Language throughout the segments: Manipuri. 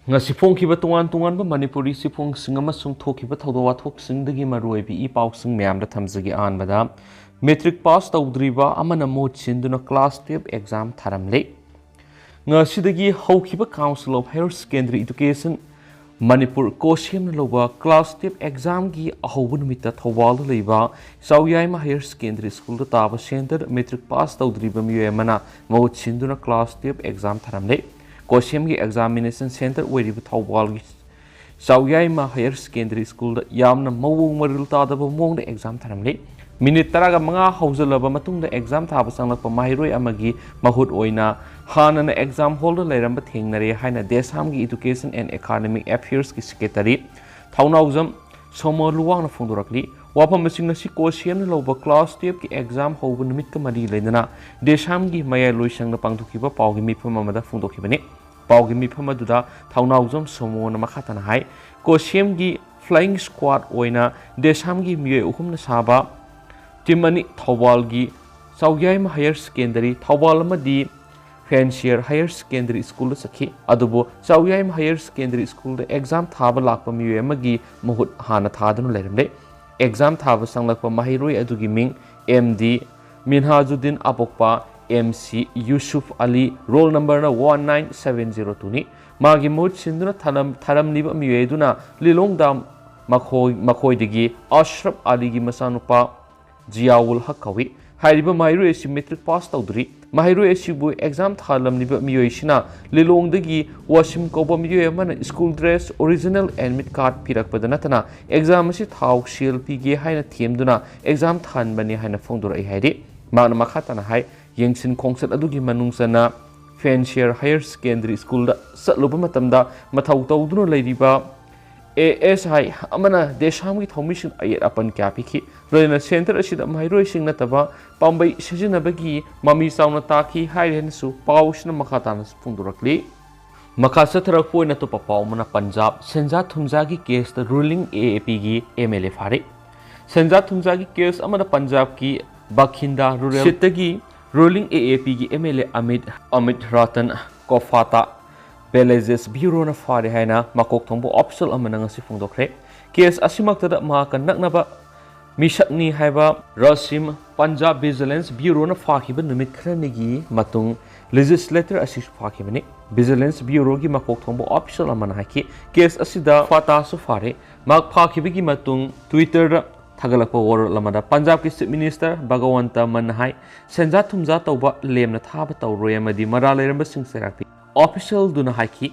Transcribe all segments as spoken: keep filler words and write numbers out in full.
ꯉꯁꯤ ꯐꯣꯡꯈꯤꯕ ꯇꯣꯉꯥꯟ ꯇꯣꯉꯥꯟꯕ ꯃꯅꯤꯄꯨꯔꯤ ꯆꯦꯐꯣꯡꯁꯤꯡ ꯑꯃꯁꯨꯡ ꯊꯣꯛꯈꯤꯕ ꯊꯧꯗꯣꯛ ꯋꯥꯊꯣꯛꯁꯤꯡꯗꯒꯤ ꯃꯔꯨꯑꯣꯏꯕ ꯏ ꯄꯥꯎꯁꯤꯡ ꯃꯌꯥꯝꯗ ꯊꯝꯖꯒꯦ꯫ ꯑꯍꯥꯟꯕꯗ, ꯃꯦꯇ꯭ꯔꯤꯛ ꯄꯥꯁ ꯇꯧꯗ꯭ꯔꯤꯕ ꯑꯃꯅ ꯃꯍꯨꯠ ꯁꯤꯟꯗꯨꯅ ꯀ꯭ꯂꯥꯁ ꯇꯨꯌꯦꯜꯐ ꯑꯦꯛꯖꯥꯝ ꯊꯥꯔꯝꯂꯦ꯫ ꯉꯁꯤꯗꯒꯤ ꯍꯧꯈꯤꯕ Council of Higher Secondary Education Manipur ꯀꯣꯁꯤꯌꯝꯅ ꯂꯧꯕ ꯀ꯭ꯂꯥꯁ ꯇꯨꯌꯦꯜꯐ ꯑꯦꯛꯖꯥꯝꯒꯤ ꯑꯍꯧꯕ ꯅꯨꯃꯤꯠꯇ ꯊꯧꯕꯥꯜꯗ ꯂꯩꯕ ꯆꯥꯎꯌꯥꯏꯃ ꯍꯥꯌꯔ ꯁꯦꯀꯦꯟꯗꯔꯤ ꯁ꯭ꯀꯨꯜꯗ ꯇꯥꯕ ꯁꯦꯟꯇꯔ ꯃꯦꯇ꯭ꯔꯤꯛ ꯄꯥꯁ ꯇꯧꯗ꯭ꯔꯤꯕ ꯃꯤꯑꯣꯏ ꯑꯃꯅ ꯃꯍꯨꯠ ꯁꯤꯟꯗꯨꯅ ꯀ꯭ꯂꯥꯁ ꯇꯨꯌꯦꯜꯐ ꯑꯦꯛꯖꯥꯝ ꯊꯥꯔꯝꯂꯦ꯫ ꯀꯣꯁꯤꯌꯝꯒꯤ ꯑꯦꯛꯖꯥꯃꯤꯅꯦꯁꯟ ꯁꯦꯟꯇꯔ ꯑꯣꯏꯔꯤꯕ ꯊꯧꯕꯥꯜꯒꯤ ꯆꯥꯎꯌꯥꯏꯃ ꯍꯥꯌꯔ ꯁꯦꯀꯦꯟꯗꯔꯤ ꯁ꯭ꯀꯨꯜꯗ ꯌꯥꯝꯅ ꯃꯑꯣꯡ ꯃꯔꯤꯜ ꯇꯥꯗꯕ ꯃꯑꯣꯡꯗ ꯑꯦꯛꯖꯥꯝ ꯊꯥꯔꯝꯂꯤ꯫ ꯃꯤꯅꯤꯠ ꯇꯔꯥꯒ ꯃꯉꯥ ꯍꯧꯖꯤꯜꯂꯕ ꯃꯇꯨꯡꯗ ꯑꯦꯛꯖꯥꯝ ꯊꯥꯕ ꯆꯪꯂꯛꯄ ꯃꯍꯩꯔꯣꯏ ꯑꯃꯒꯤ ꯃꯍꯨꯠ ꯑꯣꯏꯅ ꯍꯥꯟꯅꯅ ꯑꯦꯛꯖꯥꯝ ꯍꯣꯜꯗ ꯂꯩꯔꯝꯕ ꯊꯦꯡꯅꯔꯦ ꯍꯥꯏꯅ ꯗꯦꯁꯥꯝꯒꯤ Education and Academic Affairs ꯀꯤ ꯁꯦꯀ꯭ꯔꯦꯇꯔꯤ ꯊꯧꯅꯥꯎꯖꯝ ꯁꯣꯃꯣ ꯂꯨꯋꯥꯡꯅ ꯐꯣꯡꯗꯣꯔꯛꯂꯤ꯫ ꯋꯥꯐꯝ ꯑꯁꯤ ꯉꯁꯤ ꯀꯣꯁꯤꯌꯝꯅ ꯂꯧꯕ ꯀ꯭ꯂꯥꯁ ꯇꯨꯌꯦꯜꯐꯀꯤ ꯑꯦꯛꯖꯥꯝ ꯍꯧꯕ ꯅꯨꯃꯤꯠꯀ ꯃꯔꯤ ꯂꯩꯅꯅ ꯗꯦꯁꯥꯝꯒꯤ ꯃꯌꯥꯏ ꯂꯣꯏꯁꯪꯗ ꯄꯥꯡꯊꯣꯛꯈꯤꯕ ꯄꯥꯎꯒꯤ ꯃꯤꯐꯝ ꯑꯃꯗ ꯐꯣꯡꯗꯣꯛꯈꯤꯕꯅꯤ꯫ ꯄꯥꯎꯒꯤ ꯃꯤꯐꯝ ꯑꯗꯨꯗ ꯊꯧꯅꯥꯎꯖꯝ ꯁꯣꯃꯣꯅ ꯃꯈꯥ ꯇꯥꯅ ꯍꯥꯏ, ꯀꯣꯁꯤꯌꯝꯒꯤ ꯐ꯭ꯂꯥꯏꯌꯤꯡ ꯁ꯭ꯀ꯭ꯋꯥꯗ ꯑꯣꯏꯅ ꯗꯦꯁꯥꯝꯒꯤ ꯃꯤꯑꯣꯏ ꯑꯍꯨꯝꯅ ꯁꯥꯕ ꯇꯤꯝ ꯑꯅꯤ ꯊꯧꯕꯥꯜꯒꯤ ꯆꯥꯎꯌꯥꯏꯃ ꯍꯥꯌꯔ ꯁꯦꯀꯦꯟꯗꯔꯤ ꯊꯧꯕꯥꯜ ꯑꯃꯗꯤ ꯐꯦꯟꯁꯤꯌꯔ ꯍꯥꯌꯔ ꯁꯦꯀꯦꯟꯗꯔꯤ ꯁ꯭ꯀꯨꯜꯗ ꯆꯠꯈꯤ꯫ ꯑꯗꯨꯕꯨ ꯆꯥꯎꯌꯥꯏꯃ ꯍꯥꯌꯔ ꯁꯦꯀꯦꯟꯗꯔꯤ ꯁ꯭ꯀꯨꯜꯗ ꯑꯦꯛꯖꯥꯝ ꯊꯥꯕ ꯂꯥꯛꯄ ꯃꯤꯑꯣꯏ ꯑꯃꯒꯤ ꯃꯍꯨꯠ ꯍꯥꯟꯅ ꯊꯥꯗꯨꯅ ꯂꯩꯔꯝꯂꯦ꯫ ꯑꯦꯛꯖꯥꯝ ꯊꯥꯕ ꯆꯪꯂꯛꯄ ꯃꯍꯩꯔꯣꯏ ꯑꯗꯨꯒꯤ ꯃꯤꯡ M D ꯃꯤꯟꯍꯥꯖꯨꯗꯤꯟ ꯑꯄꯣꯛꯄ, M C Yusuf ꯑꯂꯤ, ꯔꯣꯜ ꯅꯝꯕꯔꯅ ꯋꯥꯟ ꯅꯥꯏꯟ ꯁꯚꯦꯟ ꯖꯤꯔꯣ ꯇꯨꯅꯤ꯫ ꯃꯥꯒꯤ ꯃꯍꯨꯠ ꯁꯤꯟꯗꯨꯅ ꯊꯥꯔꯝ-, ꯊꯥꯔꯝꯂꯤꯕ ꯃꯤꯑꯣꯏ ꯑꯗꯨꯅ ꯂꯤꯂꯣꯡꯗ ꯃꯈꯣꯏ, ꯃꯈꯣꯏꯗꯒꯤ ꯑꯁ꯭ꯔꯐ ꯑꯂꯤꯒꯤ ꯃꯆꯥꯅꯨꯄꯥ ꯖꯤꯌꯥꯎꯜ ꯍꯛ ꯀꯧꯏ꯫ ꯍꯥꯏꯔꯤꯕ ꯃꯍꯩꯔꯣꯏ ꯑꯁꯤ ꯃꯦꯇ꯭ꯔꯤꯛ ꯄꯥꯁ ꯇꯧꯗ꯭ꯔꯤ꯫ ꯃꯍꯩꯔꯣꯏ ꯑꯁꯤꯕꯨ ꯑꯦꯛꯖꯥꯝ ꯊꯥꯂꯝꯂꯤꯕ ꯃꯤꯑꯣꯏꯁꯤꯅ ꯂꯤꯂꯣꯡꯗꯒꯤ ꯋꯥꯁꯤꯝ ꯀꯧꯕ ꯃꯤꯑꯣꯏ ꯑꯃꯅ school dress, original admit card ꯄꯤꯔꯛꯄꯗ ꯅꯠꯇꯅ ꯑꯦꯛꯖꯥꯝ ꯑꯁꯤ ꯊꯥꯎ ꯁꯦꯜ ꯄꯤꯒꯦ ꯍꯥꯏꯅ ꯊꯦꯝꯗꯨꯅ ꯑꯦꯛꯖꯥꯝ ꯊꯥꯍꯟꯕꯅꯤ ꯍꯥꯏꯅ ꯐꯣꯡꯗꯣꯔꯛꯏ ꯍꯥꯏꯔꯤ꯫ ꯃꯍꯥꯛꯅ ꯃꯈꯥ ꯇꯥꯅ ꯍꯥꯏ, ꯌꯦꯡꯁꯤꯟ ꯈꯣꯡꯆꯠ ꯑꯗꯨꯒꯤ ꯃꯅꯨꯡ ꯆꯟꯅ ꯐꯦꯟꯁꯤꯌꯔ ꯍꯥꯌꯔ ꯁꯦꯀꯦꯟꯗꯔꯤ ꯁ꯭ꯀꯨꯜꯗ ꯆꯠꯂꯨꯕ ꯃꯇꯝꯗ ꯃꯊꯧ ꯇꯧꯗꯨꯅ ꯂꯩꯔꯤꯕ ꯑꯦ ꯑꯦꯁ ꯑꯥꯏ ꯑꯃꯅ ꯗꯦꯁꯥꯝꯒꯤ ꯊꯧꯃꯤꯁꯤꯡ ꯑꯌꯦꯠ ꯑꯄꯟ ꯀꯌꯥ ꯄꯤꯈꯤ꯫ ꯂꯣꯏꯅꯅ ꯁꯦꯟꯇꯔ ꯑꯁꯤꯗ ꯃꯍꯩꯔꯣꯏꯁꯤꯡ ꯅꯠꯇꯕ ꯄꯥꯝꯕꯩ ꯁꯤꯖꯤꯟꯅꯕꯒꯤ ꯃꯃꯤ ꯆꯥꯎꯅ ꯇꯥꯈꯤ ꯍꯥꯏꯔꯤ ꯍꯥꯏꯅꯁꯨ ꯄꯥꯎꯁꯤꯅ ꯃꯈꯥ ꯇꯥꯅꯁꯨ ꯐꯣꯡꯗꯣꯔꯛꯂꯤ꯫ ꯃꯈꯥ ꯆꯠꯊꯔꯛꯄ ꯑꯣꯏꯅ ꯑꯇꯣꯞꯄ ꯄꯥꯎ ꯑꯃꯅ ꯄꯟꯖꯥꯕ ꯁꯦꯟꯖꯥ ꯊꯨꯝꯖꯥꯒꯤ ꯀꯦꯁꯇ ꯔꯨꯂꯤꯡ ꯑꯦ ꯑꯦ ꯄꯤꯒꯤ ꯑꯦꯝ ꯑꯦꯜ ꯑꯦ ꯐꯥꯔꯦ꯫ ꯁꯦꯟꯖꯥ ꯊꯨꯝꯖꯥꯒꯤ ꯀꯦꯁ ꯑꯃꯗ ꯄꯟꯖꯥꯕꯀꯤ ꯕꯈꯤꯟꯗꯥ ꯔꯨꯔꯦꯜ ꯁꯤꯠꯇꯒꯤ ꯔꯨꯂꯤꯡ ꯑꯦ ꯑꯦ ꯄꯤꯒꯤ M L A Amit, Amit Ratan ꯀꯣꯐꯥꯇꯥ ꯕꯦꯂꯦꯖꯦꯁ ꯕ꯭ꯌꯨꯔꯣꯅ ꯐꯥꯔꯦ ꯍꯥꯏꯅ ꯃꯀꯣꯛ ꯊꯣꯡꯕ ꯑꯣꯐꯤꯁꯤꯌꯦꯜ ꯑꯃꯅ ꯉꯁꯤ ꯐꯣꯡꯗꯣꯛꯈ꯭ꯔꯦ꯫ ꯀꯦꯁ ꯑꯁꯤꯃꯛꯇꯗ ꯃꯍꯥꯛꯀ ꯅꯛꯅꯕ ꯃꯤꯁꯛꯅꯤ ꯍꯥꯏꯕ ꯔꯥꯁꯤꯝ ꯄꯟꯖꯥꯕ ꯚꯤꯖꯤꯂꯦꯟꯁ ꯕ꯭ꯌꯨꯔꯣꯅ ꯐꯥꯈꯤꯕ ꯅꯨꯃꯤꯠ ꯈꯔꯅꯤꯒꯤ ꯃꯇꯨꯡ ꯂꯦꯖꯤꯁꯂꯦꯇꯔ ꯑꯁꯤꯁꯨ ꯐꯥꯈꯤꯕꯅꯤ꯫ ꯚꯤꯖꯤꯂꯦꯟꯁ ꯕ꯭ꯌꯨꯔꯣꯒꯤ ꯃꯀꯣꯛ ꯊꯣꯡꯕ ꯑꯣꯐꯤꯁꯤꯌꯦꯜ ꯑꯃꯅ ꯍꯥꯏꯈꯤ, ꯀꯦꯁ ꯑꯁꯤꯗ ꯐꯥꯇꯥꯁꯨ ꯐꯥꯔꯦ꯫ ꯃꯍꯥꯛ ꯐꯥꯈꯤꯕꯒꯤ ꯃꯇꯨꯡ ꯇ꯭ꯋꯤꯇꯔꯗ ꯊꯥꯒꯠꯂꯛꯄ ꯋꯥꯔꯣꯜ ꯑꯃꯗ ꯄꯟꯖꯥꯕꯀꯤ ꯆꯤꯐ ꯃꯤꯅꯤꯁꯇꯔ ꯚꯒꯋꯟꯇ ꯃꯟꯅ ꯍꯥꯏ, ꯁꯦꯟꯖꯥ ꯊꯨꯝꯖꯥ ꯇꯧꯕ ꯂꯦꯝꯅ ꯊꯥꯕ ꯇꯧꯔꯣꯏ ꯑꯃꯗꯤ ꯃꯔꯥꯜ ꯂꯩꯔꯝꯕꯁꯤꯡ ꯆꯩꯔꯥꯛ ꯄꯤ꯫ ꯑꯣꯐꯤꯁꯤꯌꯦꯜꯗꯨꯅ ꯍꯥꯏꯈꯤ,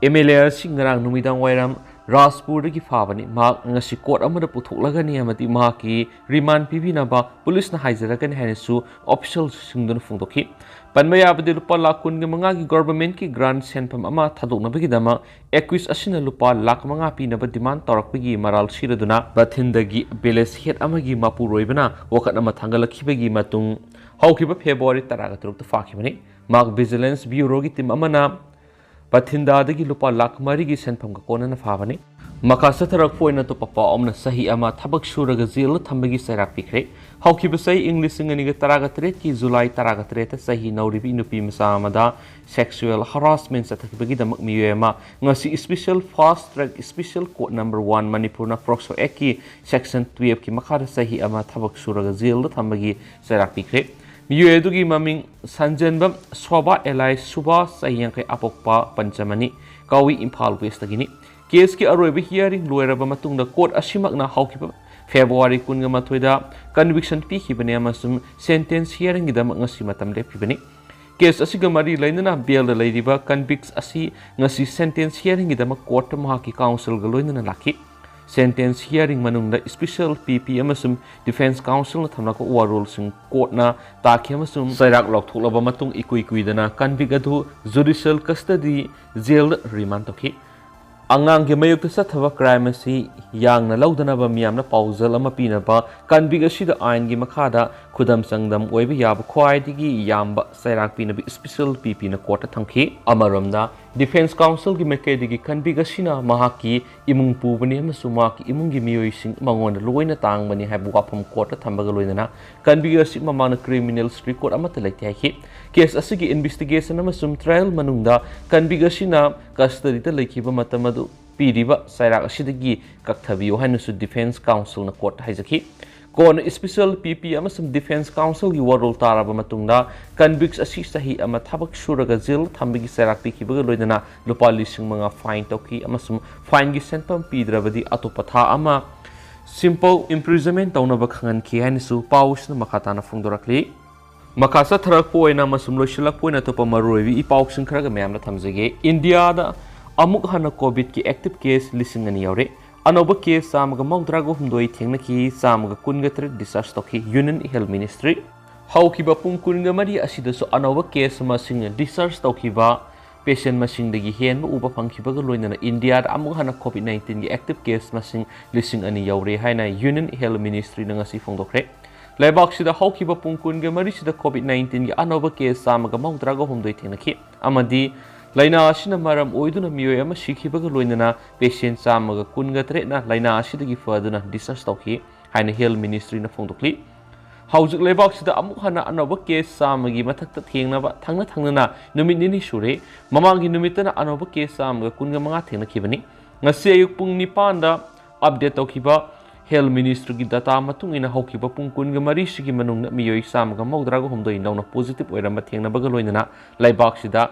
ꯑꯦꯝ ꯑꯦꯜ ꯑꯦ ꯑꯁꯤ ꯉꯔꯥꯡ ꯅꯨꯃꯤꯗꯥꯡ ꯋꯥꯏꯔꯝ ꯔꯥꯖꯄꯨꯔꯗꯒꯤ ꯐꯥꯕꯅꯤ꯫ ꯃꯍꯥꯛ ꯉꯁꯤ ꯀꯣꯔꯠ ꯑꯃꯗ ꯄꯨꯊꯣꯛꯂꯒꯅꯤ ꯑꯃꯗꯤ ꯃꯍꯥꯛꯀꯤ ꯔꯤꯃꯥꯟ ꯄꯤꯕꯤꯅꯕ ꯄꯨꯂꯤꯁꯅ ꯍꯥꯏꯖꯔꯛꯀꯅꯤ ꯍꯥꯏꯅꯁꯨ ꯑꯣꯐꯤꯁꯤꯌꯦꯜꯁꯤꯡꯗꯨꯅ ꯐꯣꯡꯗꯣꯛꯈꯤ꯫ ꯄꯟꯕ ꯌꯥꯕꯗꯤ ꯂꯨꯄꯥ ꯂꯥꯈ ꯀꯨꯟꯒ ꯃꯉꯥꯒꯤ ꯒꯣꯚꯔꯟꯃꯦꯟꯠꯀꯤ ꯒ꯭ꯔꯥꯟꯠ ꯁꯦꯟꯐꯝ ꯑꯃ ꯊꯥꯗꯣꯛꯅꯕꯒꯤꯗꯃꯛ ꯑꯦꯀ꯭ꯌꯨꯖ ꯑꯁꯤꯅ ꯂꯨꯄꯥ ꯂꯥꯈ ꯃꯉꯥ ꯄꯤꯅꯕ ꯗꯤꯃꯥꯟꯗ ꯇꯧꯔꯛꯄꯒꯤ ꯃꯔꯥꯜ ꯁꯤꯔꯗꯨꯅ ꯕꯊꯤꯟꯗꯒꯤ ꯚꯤꯂꯦꯖ ꯍꯦꯗ ꯑꯃꯒꯤ ꯃꯄꯨꯔꯣꯏꯕꯅ ꯋꯥꯀꯠ ꯑꯃ ꯊꯥꯡꯒꯠꯂꯛꯈꯤꯕꯒꯤ ꯃꯇꯨꯡ ꯍꯧꯈꯤꯕ ꯐꯦꯕ꯭ꯔꯨꯋꯥꯔꯤ ꯇꯔꯥꯒ ꯇꯔꯨꯛꯇ ꯐꯥꯈꯤꯕꯅꯤ꯫ ꯃꯍꯥꯛ ꯚꯤꯖꯤꯂꯦꯟꯁ ꯕ꯭ꯌꯨꯔꯣꯒꯤ ꯇꯤꯝ ꯑꯃꯅ ꯕꯊꯤꯟꯗꯥꯗꯒꯤ ꯂꯨꯄꯥ ꯂꯥꯈ ꯃꯔꯤꯒꯤ ꯁꯦꯟꯐꯝꯒ ꯀꯣꯟꯅꯅ ꯐꯥꯕꯅꯤ꯫ ꯃꯈꯥ ꯆꯠꯊꯔꯛꯄ ꯑꯣꯏꯅ ꯑꯇꯣꯞꯄ ꯄꯥꯎ ꯑꯃꯅ ꯆꯍꯤ ꯑꯃ ꯊꯕꯛ ꯁꯨꯔꯒ ꯖꯦꯜꯗ ꯊꯝꯕꯒꯤ ꯆꯩꯔꯥꯛ ꯄꯤꯈ꯭ꯔꯦ꯫ ꯍꯧꯈꯤꯕ ꯆꯍꯤ ꯏꯪ ꯂꯤꯁꯤꯡ ꯑꯅꯤꯒ ꯇꯔꯥꯒ ꯇꯔꯦꯠꯀꯤ ꯖꯨꯂꯥꯏ ꯇꯔꯥꯒ ꯇꯔꯦꯠꯇ ꯆꯍꯤ ꯅꯧꯔꯤꯕꯤ ꯅꯨꯄꯤ ꯃꯆꯥ ꯑꯃꯗ ꯁꯦꯛꯁꯨꯑꯦꯜ ꯍꯔꯥꯁꯃꯦꯟ ꯆꯠꯊꯈꯤꯕꯒꯤꯗꯃꯛ ꯃꯤꯑꯣꯏ ꯑꯃ ꯉꯁꯤ special fast track special court number one ꯃꯅꯤꯄꯨꯔꯅ ꯄꯣꯛꯁꯣ ꯑꯦꯛꯀꯤ ꯁꯦꯛꯁꯟ ꯇꯨꯌꯦꯜꯐꯀꯤ ꯃꯈꯥꯗ ꯆꯍꯤ ꯑꯃ ꯊꯕꯛ ꯁꯨꯔꯒ ꯖꯦꯜꯗ ꯊꯝꯕꯒꯤ ꯆꯩꯔꯥꯛ ꯄꯤꯈ꯭ꯔꯦ꯫ ꯃꯤꯑꯣꯏ ꯑꯗꯨꯒꯤ ꯃꯃꯤꯡ ꯁꯟꯖꯦꯟꯕꯝ ꯁꯣꯚꯥ ꯑꯦꯂꯥꯏ ꯁꯨꯚꯥꯁ, ꯆꯍꯤ ꯌꯥꯡꯈꯩ, ꯑꯄꯣꯛꯄ ꯄꯟꯆꯃꯅꯤ ꯀꯥꯎꯏ, ꯏꯝꯐꯥꯜ ꯋꯦꯁꯇꯒꯤꯅꯤ꯫ ꯀꯦꯁꯀꯤ ꯑꯔꯣꯏꯕ ꯍꯤꯌꯥꯔꯤꯡ ꯂꯣꯏꯔꯕ ꯃꯇꯨꯡꯗ ꯀꯣꯔꯠ ꯑꯁꯤꯃꯛꯅ ꯍꯧꯈꯤꯕ ꯐꯦꯕ꯭ꯔꯨꯋꯥꯔꯤ ꯀꯨꯟꯒ ꯃꯥꯊꯣꯏꯗ ꯀꯟꯚꯤꯛꯁꯟ ꯄꯤꯈꯤꯕꯅꯤ ꯑꯃꯁꯨꯡ ꯁꯦꯟꯇꯦꯟꯁ ꯍꯤꯌꯥꯔꯤꯡꯒꯤꯗꯃꯛ ꯉꯁꯤ ꯃꯇꯝ ꯂꯦꯞꯈꯤꯕꯅꯤ꯫ ꯀꯦꯁ ꯑꯁꯤꯒ ꯃꯔꯤ ꯂꯩꯅꯅ ꯕꯦꯜꯗ ꯂꯩꯔꯤꯕ ꯀꯟꯚꯤꯛꯁ ꯑꯁꯤ ꯉꯁꯤ ꯁꯦꯟꯇꯦꯟꯁ ꯍꯤꯌꯥꯔꯤꯡꯒꯤꯗꯃꯛ ꯀꯣꯔꯠꯇ ꯃꯍꯥꯛꯀꯤ ꯀꯥꯎꯟꯁꯤꯜꯒ ꯂꯣꯏꯅꯅ ꯂꯥꯛꯈꯤ꯫ ꯁꯦꯟꯇꯦꯟꯁ ꯍꯤꯌꯥꯔꯤꯡ ꯃꯅꯨꯡꯗ ꯏꯁꯄꯤꯁꯦꯜ ꯄꯤ ꯄꯤ ꯑꯃꯁꯨꯡ ꯗꯤꯐꯦꯟꯁ ꯀꯥꯎꯟꯁꯤꯜꯅ ꯊꯝꯂꯛꯄ ꯋꯥꯔꯣꯜꯁꯤꯡ ꯀꯣꯔꯠꯅ ꯇꯥꯈꯤ ꯑꯃꯁꯨꯡ ꯆꯩꯔꯥꯛ ꯂꯧꯊꯣꯛꯂꯕ ꯃꯇꯨꯡ ꯏꯀꯨꯏ ꯀꯨꯏꯗꯅ ꯀꯟꯚꯤꯛ ꯑꯗꯨ ꯖꯨꯗꯤꯁꯤꯌꯦꯜ ꯀꯁꯇꯗꯤ ꯖꯦꯜꯗ ꯔꯤꯃꯥꯟ ꯇꯧꯈꯤ꯫ ꯑꯉꯥꯡꯒꯤ ꯃꯥꯌꯣꯛꯇ ꯆꯠꯊꯕ ꯀ꯭ꯔꯥꯏꯝ ꯑꯁꯤ ꯌꯥꯡꯅ ꯂꯧꯗꯅꯕ ꯃꯤꯌꯥꯝꯅ ꯄꯥꯎꯖꯦꯜ ꯑꯃ ꯄꯤꯅꯕ ꯀꯟꯚꯤꯛ ꯑꯁꯤꯗ ꯑꯥꯏꯟꯒꯤ ꯃꯈꯥꯗ ꯈꯨꯗꯝ ꯆꯥꯡꯗꯝ ꯑꯣꯏꯕ ꯌꯥꯕ ꯈ꯭ꯋꯥꯏꯗꯒꯤ ꯌꯥꯝꯕ ꯆꯩꯔꯥꯛ ꯄꯤꯅꯕ ꯏꯁꯄꯤꯁꯦꯜ ꯄꯤ ꯄꯤꯅ ꯀꯣꯔꯠꯇ ꯊꯝꯈꯤ꯫ ꯑꯃꯔꯣꯝꯗ, ꯗꯤꯐꯦꯟꯁ ꯀꯥꯎꯟꯁꯤꯜꯒꯤ ꯃꯥꯏꯀꯩꯗꯒꯤ ꯀꯟꯕꯤꯛ ꯑꯁꯤꯅ ꯃꯍꯥꯛꯀꯤ ꯏꯃꯨꯡ ꯄꯨꯕꯅꯤ ꯑꯃꯁꯨꯡ ꯃꯍꯥꯛꯀꯤ ꯏꯃꯨꯡꯒꯤ ꯃꯤꯑꯣꯏꯁꯤꯡ ꯃꯉꯣꯟꯗ ꯂꯣꯏꯅ ꯇꯥꯡꯕꯅꯤ ꯍꯥꯏꯕ ꯋꯥꯐꯝ ꯀꯣꯔꯠꯇ ꯊꯝꯕꯒ ꯂꯣꯏꯅꯅ ꯀꯟꯕꯤꯛ ꯑꯁꯤ ꯃꯃꯥꯡꯗ ꯀ꯭ꯔꯤꯃꯤꯅꯦꯜ ꯔꯦꯀꯣꯔꯗ ꯑꯃꯠꯇ ꯂꯩꯇꯦ ꯍꯥꯏꯈꯤ꯫ ꯀꯦꯁ ꯑꯁꯤꯒꯤ ꯏꯟꯚꯦꯁꯇꯤꯒꯦꯁꯟ ꯑꯃꯁꯨꯡ ꯇ꯭ꯔꯥꯌꯦꯜ ꯃꯅꯨꯡꯗ ꯀꯟꯕꯤꯛ ꯑꯁꯤꯅ ꯀꯁꯇꯗꯤꯗ ꯂꯩꯈꯤꯕ ꯃꯇꯝ ꯑꯗꯨ ꯄꯤꯔꯤꯕ ꯆꯩꯔꯥꯛ ꯑꯁꯤꯗꯒꯤ ꯀꯛꯊꯕꯤꯌꯨ ꯍꯥꯏꯅꯁꯨ ꯗꯤꯐꯦꯟꯁ ꯀꯥꯎꯟꯁꯤꯜꯅ ꯀꯣꯔꯠꯇ ꯍꯥꯏꯖꯈꯤ꯫ ꯀꯣꯟꯅ ꯏꯁꯄꯤꯁꯦꯜ ꯄꯤ ꯄꯤ ꯑꯃꯁꯨꯡ ꯗꯤꯐꯦꯟꯁ ꯀꯥꯎꯟꯁꯤꯜꯒꯤ ꯋꯥꯔꯣꯜ ꯇꯥꯔꯕ ꯃꯇꯨꯡꯗ, ꯀꯟꯕꯤꯛꯁ ꯑꯁꯤ ꯆꯍꯤ ꯑꯃ ꯊꯕꯛ ꯁꯨꯔꯒ ꯖꯦꯜ ꯊꯝꯕꯒꯤ ꯆꯩꯔꯥꯛ ꯄꯤꯈꯤꯕꯒ ꯂꯣꯏꯅꯅ ꯂꯨꯄꯥ ꯂꯤꯁꯤꯡ ꯃꯉꯥ ꯐꯥꯏꯟ ꯇꯧꯈꯤ ꯑꯃꯁꯨꯡ ꯐꯥꯏꯟꯒꯤ ꯁꯦꯟꯐꯝ ꯄꯤꯗ꯭ꯔꯕꯗꯤ ꯑꯇꯣꯞꯄ ꯊꯥ ꯑꯃ ꯁꯤꯝꯄꯜ ꯏꯝꯄ꯭ꯔꯤꯖꯟꯃꯦꯟ ꯇꯧꯅꯕ ꯈꯪꯍꯟꯈꯤ ꯍꯥꯏꯅꯁꯨ ꯄꯥꯎꯁꯤꯅ ꯃꯈꯥ ꯇꯥꯅ ꯐꯣꯡꯗꯣꯔꯛꯂꯤ꯫ ꯃꯈꯥ ꯆꯠꯊꯔꯛꯄ ꯑꯣꯏꯅ ꯑꯃꯁꯨꯡ ꯂꯣꯏꯁꯤꯜꯂꯛꯄ ꯑꯣꯏꯅ ꯑꯇꯣꯞꯄ ꯃꯔꯨꯑꯣꯏꯕ ꯏ ꯄꯥꯎꯁꯤꯡ ꯈꯔꯒ ꯃꯌꯥꯝꯅ ꯊꯝꯖꯒꯦ꯫ ꯏꯟꯗꯤꯌꯥꯗ ꯑꯃꯨꯛ ꯍꯟꯅ ꯀꯣꯚꯤꯗꯀꯤ ꯑꯦꯛꯇꯤꯚ ꯀꯦꯁ ꯂꯤꯁꯤꯡ ꯑꯅꯤ ꯌꯧꯔꯦ꯫ ꯑꯅꯧꯕ ꯀꯦꯁ ꯆꯥꯝꯃꯒ ꯃꯧꯗ꯭ꯔꯥꯒ ꯍꯨꯝꯗꯣꯏ ꯊꯦꯡꯅꯈꯤ, ꯆꯥꯝꯃꯒ ꯀꯨꯟꯒ ꯇꯔꯦꯠ ꯗꯤꯁꯆꯥꯔꯖ ꯇꯧꯈꯤ꯫ Union health ministry. ꯍꯧꯈꯤꯕ ꯄꯨꯡ ꯀꯨꯟꯒ ꯃꯔꯤ ꯑꯁꯤꯗꯁꯨ ꯑꯅꯧꯕ ꯀꯦꯁ ꯃꯁꯤꯡ, ꯗꯤꯁꯆꯥꯔꯖ ꯇꯧꯈꯤꯕ ꯄꯦꯁꯦꯟ ꯃꯁꯤꯡꯗꯒꯤ ꯍꯦꯟꯕ ꯎꯕ ꯐꯪꯈꯤꯕꯒ ꯂꯣꯏꯅꯅ ꯏꯟꯗꯤꯌꯥꯗ ꯑꯃꯨꯛ ꯍꯟꯅ ꯀꯣꯚꯤꯗ ꯅꯥꯏꯟꯇꯤꯟꯒꯤ ꯑꯦꯛꯇꯤꯚ ꯀꯦꯁ ꯃꯁꯤꯡ ꯂꯤꯁꯤꯡ ꯑꯅꯤ ꯌꯧꯔꯦ ꯍꯥꯏꯅ ꯌꯨꯅꯤꯌꯟ ꯍꯦꯜꯊ ꯃꯤꯅꯤꯁꯇ꯭ꯔꯤꯅ ꯉꯁꯤ ꯐꯣꯡꯗꯣꯛꯈ꯭ꯔꯦ꯫ ꯂꯩꯕꯥꯛꯁꯤꯗ ꯍꯧꯈꯤꯕ ꯄꯨꯡ ꯀꯨꯟꯒ ꯃꯔꯤꯁꯤꯗ ꯀꯣꯚꯤꯗ ꯅꯥꯏꯟꯇꯤꯟꯒꯤ ꯑꯅꯧꯕ ꯀꯦꯁ ꯆꯥꯝꯃꯒ ꯃꯧꯗ꯭ꯔꯥꯒ ꯍꯨꯝꯗꯣꯏ ꯊꯦꯡꯅꯈꯤ ꯑꯃꯗꯤ ꯂꯥꯏꯅꯥ ꯑꯁꯤꯅ ꯃꯔꯝ ꯑꯣꯏꯗꯨꯅ ꯃꯤꯑꯣꯏ ꯑꯃ ꯁꯤꯈꯤꯕꯒ ꯂꯣꯏꯅꯅ ꯄꯦꯁꯦꯟ ꯆꯥꯝꯃꯒ ꯀꯨꯟꯒ ꯇꯔꯦꯠꯅ ꯂꯥꯏꯅꯥ ꯑꯁꯤꯗꯒꯤ ꯐꯗꯨꯅ ꯗꯤꯁꯆꯥꯔꯖ ꯇꯧꯈꯤ ꯍꯥꯏꯅ ꯍꯦꯜꯊ ꯃꯤꯅꯤꯁꯇ꯭ꯔꯤꯅ ꯐꯣꯡꯗꯣꯛꯂꯤ꯫ ꯍꯧꯖꯤꯛ ꯂꯩꯕꯥꯛꯁꯤꯗ ꯑꯃꯨꯛ ꯍꯟꯅ ꯑꯅꯧꯕ ꯀꯦꯁ ꯆꯥꯝꯃꯒꯤ ꯃꯊꯛꯇ ꯊꯦꯡꯅꯕ ꯊꯪꯅ ꯊꯪꯅꯅ ꯅꯨꯃꯤꯠ ꯅꯤꯅꯤ ꯁꯨꯔꯦ꯫ ꯃꯃꯥꯡꯒꯤ ꯅꯨꯃꯤꯠꯇꯅ ꯑꯅꯧꯕ ꯀꯦꯁ ꯆꯥꯝꯃꯒ ꯀꯨꯟꯒ ꯃꯉꯥ ꯊꯦꯡꯅꯈꯤꯕꯅꯤ꯫ ꯉꯁꯤ ꯑꯌꯨꯛ ꯄꯨꯡ ꯅꯤꯄꯥꯟꯗ ꯑꯞꯗꯦꯠ ꯇꯧꯈꯤꯕ ꯍꯦꯜꯊ ꯃꯤꯅꯤꯁꯇ꯭ꯔꯤꯒꯤ ꯗꯇꯥ ꯃꯇꯨꯡ ꯏꯟꯅ ꯍꯧꯈꯤꯕ ꯄꯨꯡ ꯀꯨꯟꯒ ꯃꯔꯤꯁꯤꯒꯤ ꯃꯅꯨꯡꯗ ꯃꯤꯑꯣꯏ ꯆꯥꯝꯃꯒ ꯃꯧꯗ꯭ꯔꯥꯒ ꯍꯨꯝꯗꯣꯏ ꯅꯧꯅ ꯄꯣꯖꯤꯇꯤꯚ ꯑꯣꯏꯔꯝꯕ ꯊꯦꯡꯅꯕꯒ ꯂꯣꯏꯅꯅ ꯂꯩꯕꯥꯛꯁꯤꯗ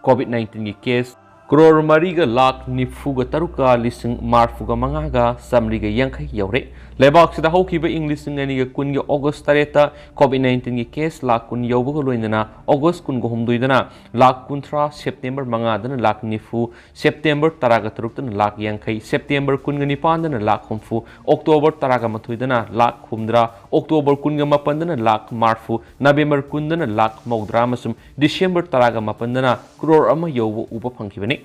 ꯀꯣꯚꯤꯗ ꯅꯥꯏꯟꯇꯤꯟꯒꯤ ꯀꯦꯁ ꯀ꯭ꯔꯣꯔ ꯃꯔꯤꯒ ꯂꯥꯈ ꯅꯤꯐꯨꯒ ꯇꯔꯨꯛꯀ ꯂꯤꯁꯤꯡ ꯃꯔꯐꯨꯒ ꯃꯉꯥꯒ ꯆꯥꯃꯔꯤꯒ ꯌꯥꯡꯈꯩ ꯌꯧꯔꯦ꯫ ꯂꯩꯕꯥꯛꯁꯤꯗ ꯍꯧꯈꯤꯕ ꯏꯪ ꯂꯤꯁꯤꯡ ꯑꯅꯤꯒ ꯀꯨꯟꯒꯤ ꯑꯣꯒꯁ ꯇꯔꯦꯠꯇ ꯀꯣꯚꯤꯗ ꯅꯥꯏꯟꯇꯤꯟꯒꯤ ꯀꯦꯁ ꯂꯥꯈ ꯀꯨꯟ ꯌꯧꯕꯒ ꯂꯣꯏꯅꯅ ꯑꯣꯒꯁ ꯀꯨꯟꯒ ꯍꯨꯝꯗꯣꯏꯗꯅ ꯂꯥꯈ ꯀꯨꯟꯊ꯭ꯔꯥ, ꯁꯦꯞꯇꯦꯝꯕꯔ ꯃꯉꯥꯗꯅ ꯂꯥꯈ ꯅꯤꯐꯨ, ꯁꯦꯞꯇꯦꯝꯕꯔ ꯇꯔꯥꯒ ꯇꯔꯨꯛꯇꯅ ꯂꯥꯈ ꯌꯥꯡꯈꯩ, ꯁꯦꯞꯇꯦꯝꯕꯔ ꯀꯨꯟꯒ ꯅꯤꯄꯥꯟꯗꯅ ꯂꯥꯈ ꯍꯨꯝꯐꯨ, ꯑꯣꯛꯇꯣꯕꯔ ꯇꯔꯥꯒ ꯃꯥꯊꯣꯏꯗꯅ ꯂꯥꯈ ꯍꯨꯝꯗ꯭ꯔꯥ, ꯑꯣꯛꯇꯣꯕꯔ ꯀꯨꯟꯒ ꯃꯥꯄꯟꯗꯅ ꯂꯥꯈ ꯃꯔꯐꯨ, ꯅꯕꯦꯝꯕꯔ ꯀꯨꯟꯗꯅ ꯂꯥꯈ ꯃꯧꯗ꯭ꯔꯥ ꯑꯃꯁꯨꯡ ꯗꯤꯁꯦꯝꯕꯔ ꯇꯔꯥꯒ ꯃꯥꯄꯟꯗꯅ ꯀ꯭ꯔꯣꯔ ꯑꯃ ꯌꯧꯕ ꯎꯕ ꯐꯪꯈꯤꯕꯅꯤ꯫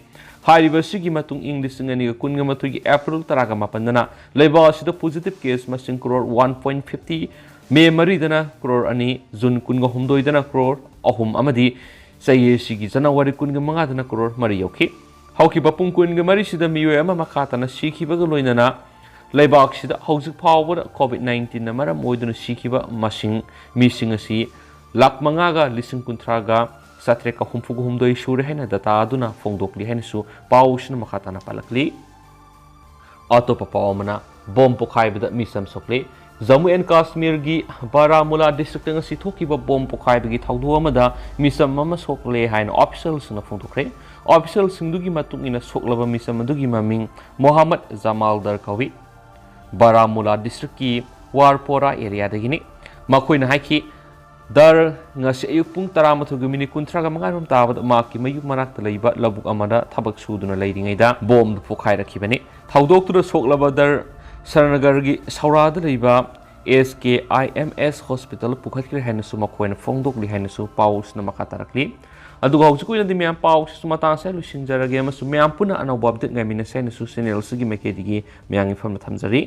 ꯍꯥꯏꯔꯤꯕ ꯑꯁꯤꯒꯤ ꯃꯇꯨꯡ ꯏꯪ ꯂꯤꯁꯤꯡ ꯑꯅꯤꯒ ꯀꯨꯟꯒ ꯃꯥꯊꯣꯏꯒꯤ ꯑꯦꯄ꯭ꯔꯤꯜ ꯇꯔꯥꯒ ꯃꯥꯄꯟꯗꯅ ꯂꯩꯕꯥꯛ ꯑꯁꯤꯗ ꯄꯣꯖꯤꯇꯤꯚ ꯀꯦꯁ ꯃꯁꯤꯡ ꯀ꯭ꯔꯣꯔ ꯋꯥꯟ ꯄꯣꯏꯟ ꯐꯤꯐꯇꯤ ꯃꯦ ꯃꯔꯤꯗꯅ ꯀ꯭ꯔꯣꯔ ꯑꯅꯤ, ꯖꯨꯟ ꯀꯨꯟꯒ ꯍꯨꯝꯗꯣꯏꯗꯅ ꯀ꯭ꯔꯣꯔ ꯑꯍꯨꯝ ꯑꯃꯗꯤ ꯆꯍꯤ ꯑꯁꯤꯒꯤ ꯖꯅꯋꯥꯔꯤ ꯀꯨꯟꯒ ꯃꯉꯥꯗꯅ ꯀ꯭ꯔꯣꯔ ꯃꯔꯤ ꯌꯧꯈꯤ꯫ ꯍꯧꯈꯤꯕ ꯄꯨꯡ ꯀꯨꯟꯒ ꯃꯔꯤꯁꯤꯗ ꯃꯤꯑꯣꯏ ꯑꯃ ꯃꯈꯥ ꯇꯥꯅ ꯁꯤꯈꯤꯕꯒ ꯂꯣꯏꯅꯅ ꯂꯩꯕꯥꯛꯁꯤꯗ ꯍꯧꯖꯤꯛ ꯐꯥꯎꯕꯗ ꯀꯣꯚꯤꯗ ꯅꯥꯏꯟꯇꯤꯟꯅ ꯃꯔꯝ ꯑꯣꯏꯗꯨꯅ ꯁꯤꯈꯤꯕ ꯃꯁꯤꯡ, ꯃꯤꯁꯤꯡ ꯑꯁꯤ ꯂꯥꯈ ꯃꯉꯥꯒ ꯂꯤꯁꯤꯡ ꯀꯨꯟꯊ꯭ꯔꯥꯒ ꯆꯥꯇ꯭ꯔꯦꯠꯀ ꯍꯨꯝꯐꯨꯒ ꯍꯨꯝꯗꯣꯏ ꯁꯨꯔꯦ ꯍꯥꯏꯅ ꯗꯇꯥ ꯑꯗꯨꯅ ꯐꯣꯡꯗꯣꯛꯂꯤ ꯍꯥꯏꯅꯁꯨ ꯄꯥꯎꯁꯤꯅ ꯃꯈꯥ ꯇꯥꯅ ꯄꯜꯂꯛꯂꯤ꯫ ꯑꯇꯣꯞꯄ ꯄꯥꯎ ꯑꯃꯅ, ꯕꯣꯝ ꯄꯣꯈꯥꯏꯕꯗ ꯃꯤꯆꯝ ꯁꯣꯛꯂꯦ꯫ ꯖꯝꯃꯨ ꯑꯦꯟ ꯀꯥꯁꯃꯤꯔꯒꯤ ꯕꯥꯔꯥꯃꯨꯂꯥ ꯗꯤꯁꯇ꯭ꯔꯤꯛꯇ ꯉꯁꯤ ꯊꯣꯛꯈꯤꯕ ꯕꯣꯝ ꯄꯣꯈꯥꯏꯕꯒꯤ ꯊꯧꯗꯣꯛ ꯑꯃꯗ ꯃꯤꯆꯝ ꯑꯃ ꯁꯣꯛꯂꯦ ꯍꯥꯏꯅ ꯑꯣꯐꯤꯁꯤꯌꯦꯜꯁꯤꯡꯅ ꯐꯣꯡꯗꯣꯛꯈ꯭ꯔꯦ꯫ ꯑꯣꯐꯤꯁꯤꯌꯦꯜꯁꯤꯡꯗꯨꯒꯤ ꯃꯇꯨꯡ ꯏꯟꯅ ꯁꯣꯛꯂꯕ ꯃꯤꯆꯝ ꯑꯗꯨꯒꯤ ꯃꯃꯤꯡ ꯃꯣꯍꯥꯃꯗ ꯖꯃꯥꯜꯗꯔ ꯀꯧꯏ꯫ ꯕꯥꯔꯥꯃꯨꯂꯥ ꯗꯤꯁꯇ꯭ꯔꯤꯛꯀꯤ ꯋꯥꯔꯄꯣꯔꯥ ꯑꯦꯔꯤꯌꯥꯗꯒꯤꯅꯤ꯫ ꯃꯈꯣꯏꯅ ꯍꯥꯏꯈꯤ, ꯗꯔ ꯉꯁꯤ ꯑꯌꯨꯛ ꯄꯨꯡ ꯇꯔꯥꯃꯥꯊꯣꯏꯒꯤ ꯃꯤꯅꯤꯠ ꯀꯨꯟꯊ꯭ꯔꯥꯒ ꯃꯉꯥꯔꯣꯝ ꯇꯥꯕꯗ ꯃꯍꯥꯛꯀꯤ ꯃꯌꯨꯝ ꯃꯅꯥꯛꯇ ꯂꯩꯕ ꯂꯧꯕꯨꯛ ꯑꯃꯗ ꯊꯕꯛ ꯁꯨꯗꯨꯅ ꯂꯩꯔꯤꯉꯩꯗ ꯕꯣꯝꯗꯨ ꯄꯣꯈꯥꯏꯔꯛꯈꯤꯕꯅꯤ꯫ ꯊꯧꯗꯣꯛꯇꯨꯗ ꯁꯣꯛꯂꯕ ꯗꯔ ꯁꯔꯅꯒꯔꯒꯤ ꯁꯧꯔꯥꯗ ꯂꯩꯕ ꯑꯦꯁ ꯀꯦ ꯑꯥꯏ ꯑꯦꯝ ꯑꯦꯁ ꯍꯣꯁꯄꯤꯇꯥꯜ ꯄꯨꯈꯠꯈ꯭ꯔꯦ ꯍꯥꯏꯅꯁꯨ ꯃꯈꯣꯏꯅ ꯐꯣꯡꯗꯣꯛꯂꯤ ꯍꯥꯏꯅꯁꯨ ꯄꯥꯎꯁꯤꯅ ꯃꯈꯥ ꯇꯥꯔꯛꯂꯤ꯫ ꯑꯗꯨꯒ ꯍꯧꯖꯤꯛꯀꯤ ꯑꯣꯏꯅꯗꯤ ꯃꯌꯥꯝ ꯄꯥꯎꯁꯤꯁꯨ ꯃꯇꯥꯡ ꯑꯁꯤꯗ ꯂꯣꯏꯁꯤꯟꯖꯔꯒꯦ ꯑꯃꯁꯨꯡ ꯃꯌꯥꯝ ꯄꯨꯟꯅ ꯑꯅꯧꯕ ꯑꯞꯗꯦꯠ ꯉꯥꯏꯃꯤꯟꯅꯁꯦ ꯍꯥꯏꯅꯁꯨ ꯆꯦꯅꯦꯜ ꯑꯁꯤꯒꯤ ꯃꯥꯏꯀꯩꯗꯒꯤ ꯃꯌꯥꯝꯒꯤ ꯐꯝꯅ ꯊꯝꯖꯔꯤ꯫